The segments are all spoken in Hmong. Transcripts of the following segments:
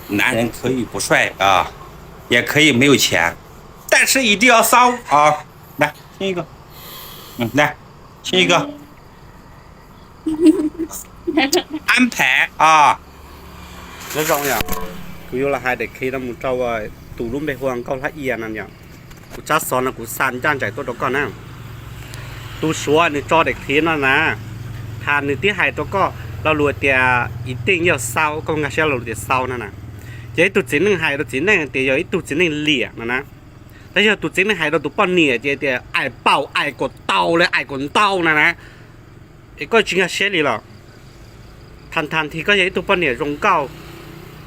男人可以不帅啊，也可以没有钱，但是一定要骚啊。来，亲一个，嗯，来，亲一个。安排啊。Zoo yom, kuv yuav los hais daim clip no mus rau tus lub npe hu ua Nkauj Hlab Ia no yom. Kuv tsab xov no kuv xa ncaj nraim tuaj rau koj na. Tus Suav nws tso daim clip no na, has nws twb hais rau koj lo lus tias ib teej yog xaub, koj nkag siab lo lus tias xaub no na. Ces ib tug txiv neej hais rau txiv neej tias yog ib tug txiv neej liam no na. Tab yog tus txiv neej hais rau tus poj niam ces tias aim paum aim kom tau li aim kom ntau no na. Es koj tsis nkag siab li los? Thas thas nthi koj yog ib tug poj niam zoo nkauj,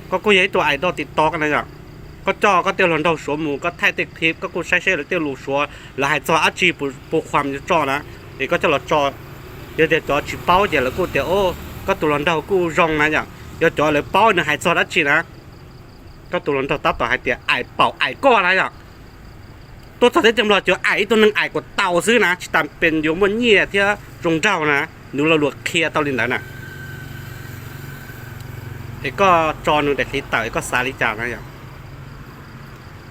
koj kuj yog ib tug aim doj tiv tov na yom. Koj coj koj tej hluas nraug Suav mus koj thaij tej clip, koj kuj saib saib lawv tej lus Suav lawv hais txog dab tsi puas khuam yuav tso na. Es koj coj los tso, yog tias cov tsis paub ces lawv kuj tias o, koj tus hluas nraug kuj zoo na yom. Yog cov lawv paub nws hais txog dab tsi na, koj tus hluas nraug tab tom hais tias aim paum aim koj na yom. Tuaj txog teb chaws Nplog cov aim ib tug neeg aim kom tau xwb na, tsis tas pes yuav muaj nyiaj thiab zoo nraug na, nws lo lus qhia tau li ntawd na. Es koj tso nws daim clip tawm es koj xav li cas na yom?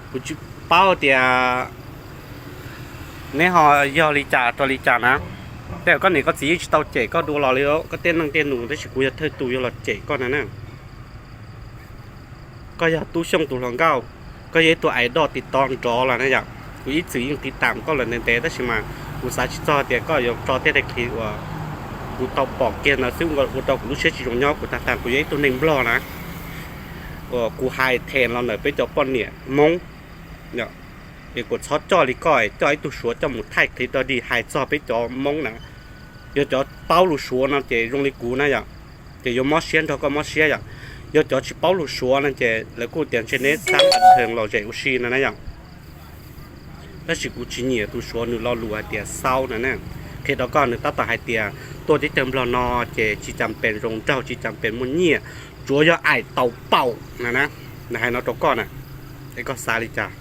Kuv tsis paub tias neb ho yog li cas rau li cas na. Tej zaum koj niam koj txiv yeej tsis tau cem koj dua los li, koj tej neej tej nus, tab sis kuv yog thawj tus yuav los cem koj na na. Koj yog Tub Xyooj tus hluas nkauj, koj yog ib tug aim doj tiv tov nrov los na yom. Kuv ib txwm yeej tiv tam koj lawm ntev ntev tab sis mas kuv xav tsis txog tias koj yuav tso tej daim clip uas kuv tau pom kiag ntawd xwb ua rau kuv lub siab tsis zoo nyob. Kuv tag tag kuv yog ib tug neeg Nplog na, uas kuv hais them los ntawm peb cov poj niam Hmoob, es kuv txhob coj li koj coj ib tug Suav coj mus thaij clip dog dig hais txog peb cov Hmoob na. Yog cov paub lus Suav no ces zoo li kuv na yom, ces yuav mob siab nrog koj mob siab yom. Yog cov tsis paub lus Suav no ces lawv kuj tias ntshe neb xab npa thees los zem ua si no na yom. Tab sis kuv tsis nyiam tus Suav nws lo lus hais tias xaub no na. Qhia rau koj nws tab tom hais tias tuaj teb chaws Nplog no ces tsis cas pes zoo nraug tsis cas pes muaj nyiaj, tsuav yog aim tau paum no na. Nws hais no rau koj na, es koj xav li cas?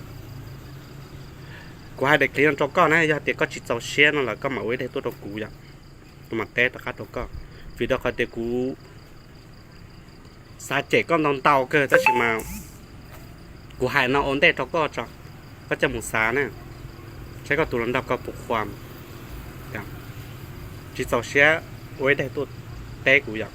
Kuv hais daim clip no rau koj na, yog tias koj tsis txaus siab no lawm koj mam ua ib daim tuaj rau kuv yom, kuv mam teb rov qab rau koj. Vim rau qhov tias kuv xav cem koj ntau ntau kawg tab sis mas kuv hais no ua ntej rau koj tso, koj coj mus xav na, saib koj tus hluas nraug koj puas khuam. Tsis txaus siab ua ib daim tuaj teb kuv yom.